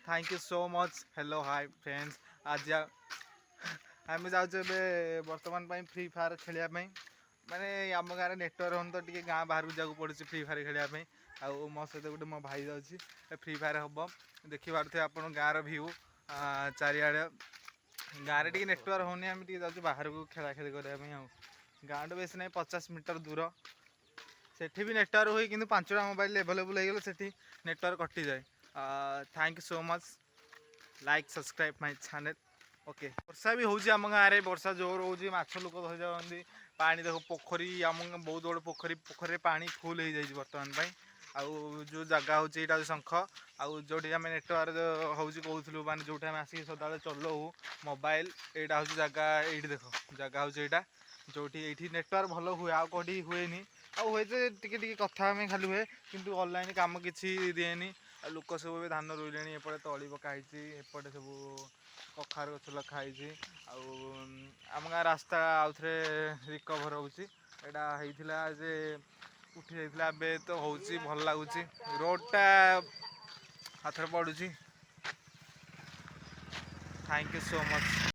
Thank you so much. Hello, hi friends. ଆଜି ଆମେ ଯାଉଛୁ ଏବେ ବର୍ତ୍ତମାନ ପାଇଁ ଫ୍ରି ଫାୟାର୍ ଖେଳିବା ପାଇଁ। ମାନେ ଆମ ଗାଁରେ ନେଟୱାର୍କ ହଉନି ତ ଟିକେ ଗାଁ ବାହାରକୁ ଯିବାକୁ ପଡ଼ୁଛି ଫ୍ରି ଫାୟାର୍ ଖେଳିବା ପାଇଁ। ଆଉ ମୋ ସହିତ ଗୋଟେ ମୋ ଭାଇ ଯାଉଛି। ଫ୍ରି ଫାୟାର୍ ହେବ। ଦେଖିପାରୁଥିବେ ଆପଣ ଗାଁର ଭିଉ ଚାରିଆଡ଼େ। ଗାଁରେ ଟିକେ ନେଟୱାର୍କ ହେଉନି, ଆମେ ଟିକେ ଯାଉଛୁ ବାହାରକୁ ଖେଳା ଖେଳି କରିବା ପାଇଁ। ଆଉ ଗାଁଠୁ ବେଶୀ ନାହିଁ, 50 ମିଟର ଦୂର। ସେଠି ବି ନେଟୱାର୍କ ହୁଏ, କିନ୍ତୁ 5ଟା ମୋବାଇଲ ଆଭେଲେବୁଲ୍ ହେଇଗଲେ ସେଠି ନେଟୱାର୍କ କଟିଯାଏ। Thank you so much. Like, subscribe my channel, okay? ବର୍ଷା ବି ହେଉଛି ଆମ ଗାଁରେ। ବର୍ଷା ଜୋର ହେଉଛି, ମାଛ ଲୋକ ଧରି ଯାଉଛନ୍ତି। ପାଣି ଦେଖ, ପୋଖରୀ, ଆମ ବହୁତ ବଡ଼ ପୋଖରୀ। ପୋଖରୀରେ ପାଣି ଫୁଲ୍ ହେଇଯାଇଛି ବର୍ତ୍ତମାନ ପାଇଁ। ଆଉ ଯେଉଁ ଜାଗା ହେଉଛି, ଏଇଟା ହେଉଛି ଶଙ୍ଖ। ଆଉ ଯେଉଁଠି ଆମେ ନେଟୱାର୍କ ହେଉଛି କହୁଥିଲୁ, ମାନେ ଯେଉଁଠି ଆମେ ଆସିକି ସଦାବେଳେ ଚଲାଉ ମୋବାଇଲ, ଏଇଟା ହେଉଛି ଜାଗା। ଏଇଠି ଦେଖ, ଜାଗା ହେଉଛି ଏଇଟା, ଯେଉଁଠି ଏଇଠି ନେଟୱାର୍କ ଭଲ ହୁଏ। ଆଉ କେଉଁଠି ହୁଏନି। ଆଉ ହୁଏ ଯେ ଟିକେ ଟିକେ କଥା ଆମେ ଖାଲି ହୁଏ, କିନ୍ତୁ ଅନଲାଇନ୍ କାମ କିଛି ଦିଏନି। ଆଉ ଲୋକ ସବୁ ଏବେ ଧାନ ରୋଇଲେଣି। ଏପଟେ ତଳି ପକା ହେଇଛି, ଏପଟେ ସବୁ କଖାରୁ ଗଛ ଲଗା ହେଇଛି। ଆଉ ଆମ ଗାଁ ରାସ୍ତା ଆଉଥରେ ରିକଭର ହେଉଛି। ଏଇଟା ହେଇଥିଲା ଯେ ଉଠି ଯାଇଥିଲା, ଏବେ ତ ହେଉଛି, ଭଲ ଲାଗୁଛି। ରୋଡ଼ଟା ଆଉଥରେ ପଡ଼ୁଛି। Thank you so much.